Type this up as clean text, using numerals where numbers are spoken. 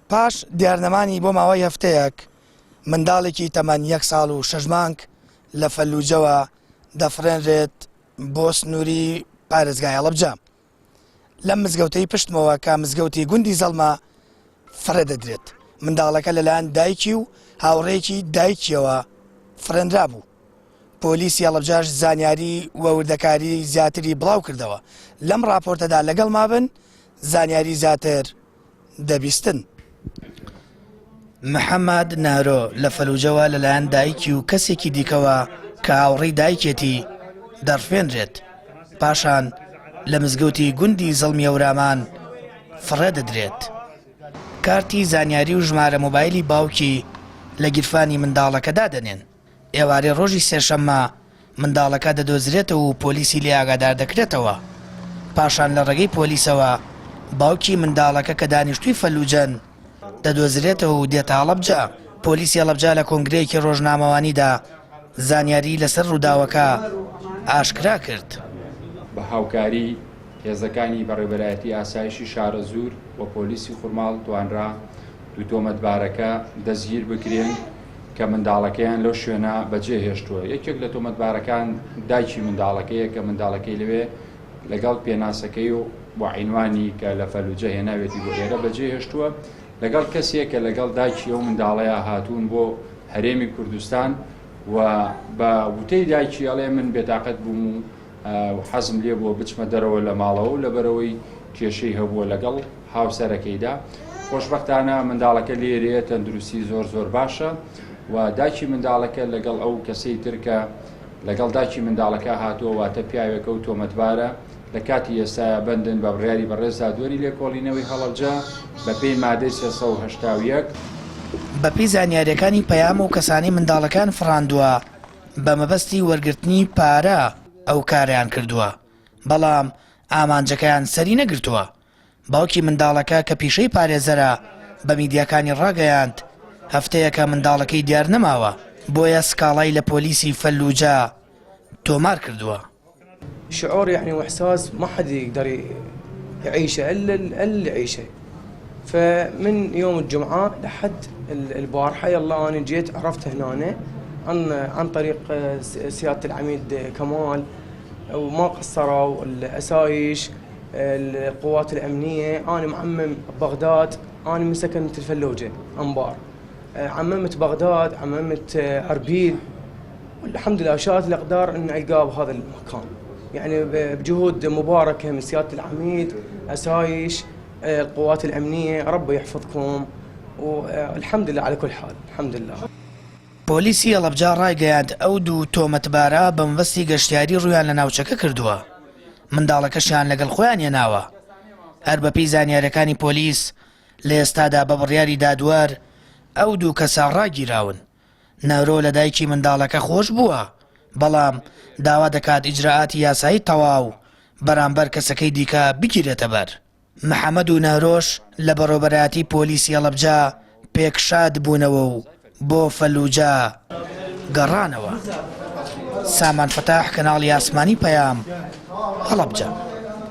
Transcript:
پاش دیارنەمانی بۆ ماوەی هەفتەیەک، منداڵێکی تەمەن یەک ساڵ و شەش مانگ لە فەلوجەوە دەفڕێنرێت بۆ سنووری پارێزگای هەڵەبجە. لەم مزگەوتەی پشتمەوە کە مزگەوتی گوندی زەڵمە فڕێ دەدرێت. منداڵەکە لەلایەن دایکی و هاوڕێیەکی دایکیەوە فڕێنرابوو. پۆلیسی هەڵەبجەش زانیاری و وردەکاری زیاتری بڵاوکردەوە. لەم ڕاپۆرتەدا لەگەڵما بن زانیاری زیاتر دەبیستن. محەمەد نەهرۆ لە فەلوجەوە لەلایەن دایکی و کەسێکی دیکەوە کە هاوڕێی دایکێتی دەڕفێنرێت، پاشان لە مزگەوتی گوندی زەڵمی هەورامان فڕێ دەدرێت. کارتی زانیاری و ژمارە مۆبایلی باوکی لە گیرفانی منداڵەکە دادەنێن. ئێوارەی ڕۆژی سێشەممە منداڵەکە دەدۆزرێتەوە و پۆلیسی لێ ئاگادار دەکرێتەوە. پاشان لە ڕێگەی پۆلیسەوە باوکی منداڵەکە کە دانیشتووی فەلوجەن دەدۆزرێتەوە و دێتە هەڵەبجە. پۆلیسی هەڵەبجە لە کۆنگرەیەکی ڕۆژنامەوانیدا زانیاریی لەسەر ڕووداوەکە ئاشکرا کرد. بە هاوکاری هێزەکانی بەڕێوەبەرایەتی ئاسایشی شارەزوور و پۆلیسی خورماڵ توانرا دوو تۆمەتبارەکە دەستگیر بکرێن کە منداڵەکەیان لەو شوێنە بەجێ هێشتووە. یەکێک لە تۆمەتبارەکان دایکی منداڵەکەیە کە منداڵەکەی لەوێ لەگەڵ پێناسەکەی و بۆ عینوانی کە لە فەلوجە هێناوێتی بۆ ئێرە بەجێ هێشتووە لەگەڵ کەسێک کە لەگەڵ دایکی ئەو منداڵەیە هاتوون بۆ هەرێمی کوردستان و بە وتەی دایکی ئەڵێ من بێتاقەت بووم و حەزم لێ بووە بچمە دەرەوە لە ماڵەوە و لەبەرەوەی کێشەی هەبووە لەگەڵ هاوسەرەکەیدا. خۆشبەختانە منداڵەکە لێرەیە تەندروستی زۆر زۆر باشە و داکی منداڵەکە لەگەڵ ئەو کەسەی تر کە لەگەڵ داکی منداڵەکە هاتووە واتە پیاوێکە و تۆمەتبارە لە کاتی ئێستایا بەندن بە بڕیاری بەڕێز دادوەری لێکۆڵینەوەی هەڵەبجە بەپێی مادەی 381. بەپێی زانیارییەکانی پەیام ئەو کەسانەی منداڵەکەیان فڕاندووە بە مەبەستی وەرگرتنی پارە ئەو کارەیان کردووە، بەڵام ئامانجەکەیان سەری نەگرتووە. باوکی منداڵەکە کە پیشەی پارێزەرە بە میدیاکانی ڕاگەیاند، هەفتەیەکە منداڵەکەی دیار نەماوە، بۆیە سکاڵای لە پۆلیسی فەلوجە تۆمار کردووە. شعور يعني واحساس ما حد يقدر يعيشه الا اللي يعيشه فمن يوم الجمعه لحد البارحه يلا انا جيت عرفت هنا عن عن طريق سياده العميد كمال وما قصروا الاسايش القوات الامنيه انا معمم بغداد انا من سكنة الفلوجه انبار عممت بغداد عممت اربيل والحمد لله شاءت الاقدار ان القاه بهذا المكان يعني بجهود مباركه من سياده العميد اسايش القوات الامنيه ربي يحفظكم والحمد لله على كل حال الحمد لله. پۆلیسی هەڵەبجە ڕایگەیاند، ئەو دوو تۆمەتبارە بە مەبەستی گەشتیاری ڕوویان لە ناوچەکە کردووە، منداڵەکەشیان لەگەڵ خۆیان هێناوە. هەر بەپێی زانیارییەکانی پۆلیس، لە ئێستادا بە بڕیاری دادوەر ئەو دوو کەسە ڕاگیراون. نەهرۆ لە دایکی منداڵەکە خۆش بووە، بەڵام داوا دەکات ئیجرائاتی یاسایی تەواو بەرامبەر کەسەکەی دیکە بگیرێتەبەر. محەمەد و نەهرۆش لە بەڕێوەبەرایەتی پۆلیسی هەڵەبجە پێکشاد بوونەوە و بۆ فەلوجە گەڕانەوە. سامان فەتاح، کەناڵی ئاسمانی پەیام، هەڵەبجە.